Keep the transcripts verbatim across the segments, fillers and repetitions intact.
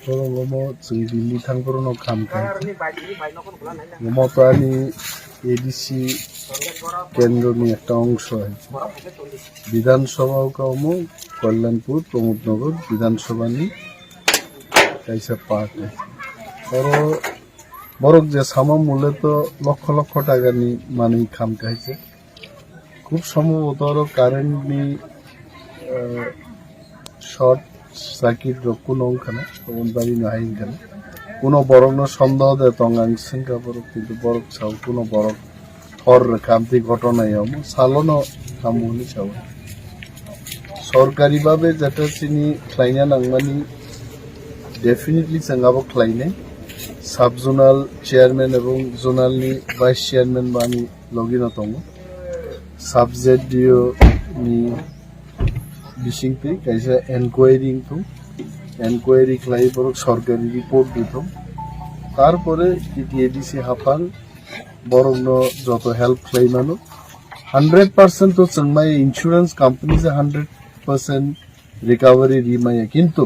Borok omo chwng Delhi thang phuru no kham kha. Omo to ani A D C kendro ni ekta ongso hai. Bidhan Sabha o ka omo Kalyanpur, Pramod Nagar Bidhan Sabha ni kaisa part hai. Oro borok je sama mule to lokho lokho taka ni manwi kham kha hai se. Khub sombhoboto oro current ni, eh, short circuit rok kuno wngkha na, oboni bagwi no hai wngkha na. Kuno borok no sondeho de tong ang swngkha borok, kintu borok sao kuno borok hor rwkha amtwi ghotona ya omo salo no tamo hinwi sao. Sorkari babe jeta chini khlaina nangmani definitely chwng abo khlainai. Sub zonal chairman ebong zonal ni vice chairman bani logi no tongo. Sub Z D O ni bisingtwi kaisa enquiry wngthung, enquiry khlai borok sorkari report dithung, tarpore T T A D C haphang borokno joto help khlai mano. Hundred percent to chwng mai insurance company se hundred percent recovery ri maya, kintu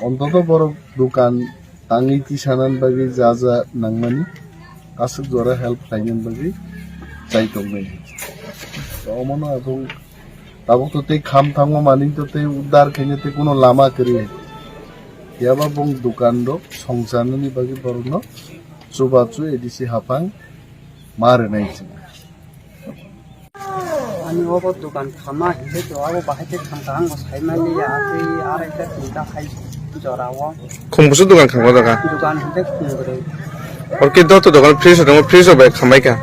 ontoto borok dukan tangwi tisanani bagwi ja ja nangmani aswk jora help khlainani bagwi chai tongnai. Omono abong tabuk to tei kham thango mani to tei uddar khaina tei kuno lama kwrwi. Phiya ba bong dukan rok songchanani bagwi borokno chubachu A D C haphang ma rwnai chwng. Ani obo dukan khama hinwi to abo bahai khe khamkha, ang bo sai manliya, tei arai khe tinta hai jora o. Khum busu dukan khama jaga? Dukan hinkhe khum bwrwi. Oro khe joto dukan fridge tongo, fridge rok bai khambai kha?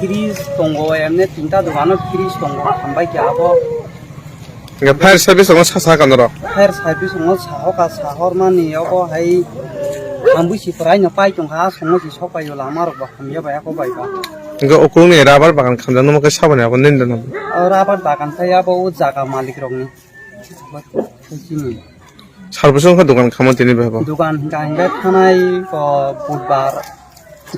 Fridge tongo, emne tinta dukano fridge tongo, khambai khe abo. Hingke fire service rokno sa, sa kha norok? Fire service rokno sahokha, sahormani obo hai ambui si pwraino pai tongkha, asongo si sokpaio lama rok bo hamya bai ako bai ba. Hingke ukulukni rubber bagan khamjak nukma khe saboni abo nini da nang? O rubber bagan khe abo o jaga malik rokni. Chini. Sarbwswng khe dukan khamo tini bai bo? Dukan hingka hingke thanai, o, budbar,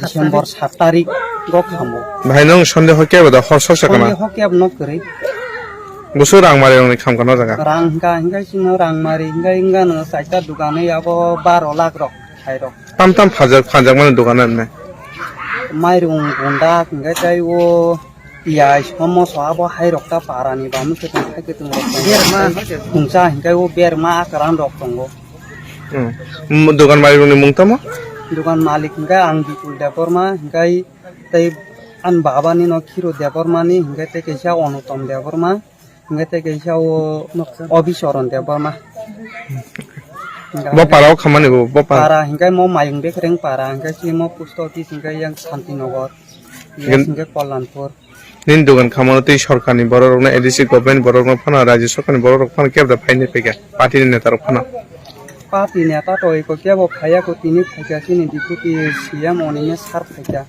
December sat tarik o khamo. Bahai nwng sonde hor kebo da hor sok sakana? Sonde hor kebo no kwrwi. Busu rang mari rokni kham kana jaga? Rang hingka hingke sino rang mari hingke hingka no chaita dukan abo baro lakh rok, hai rok. Tam tam phajak, phanjak mani dukan anne? Mairung gunda hingke tei o Piyaj, somoso abo hai rok ta para ni ba, mui khe tong khai khe tong rok tong. Berma. Khungsa hingkai o berma a kwran rok tongo. Hmm. M-, dukan malik ni mung tamo? Dukan malik hingkai ang Bipul Debbarma, hingkai tei an baba ni no Khiro Debbarma ni, hingkai tei kaisa Onutom Debbarma, hingkai tei kaisa o Obisoron Debbarma. Bo para o khamani bo, bo para. Para hingkai mo Mayung Bekreng para, hingkai si mo post office hingkai yang Santinagar, Gen- hingkai Kollanpur. Nini dugan khamano tei sorkarni borok rokno, A D C government borok rokno phano, rajya sorkarni borok rok phano kebo da phaini phaikha, party ni neta rok phano. Party neta to eko kebo phaiya ko, tini phaikha chini deputy C M Onime sir phaikha.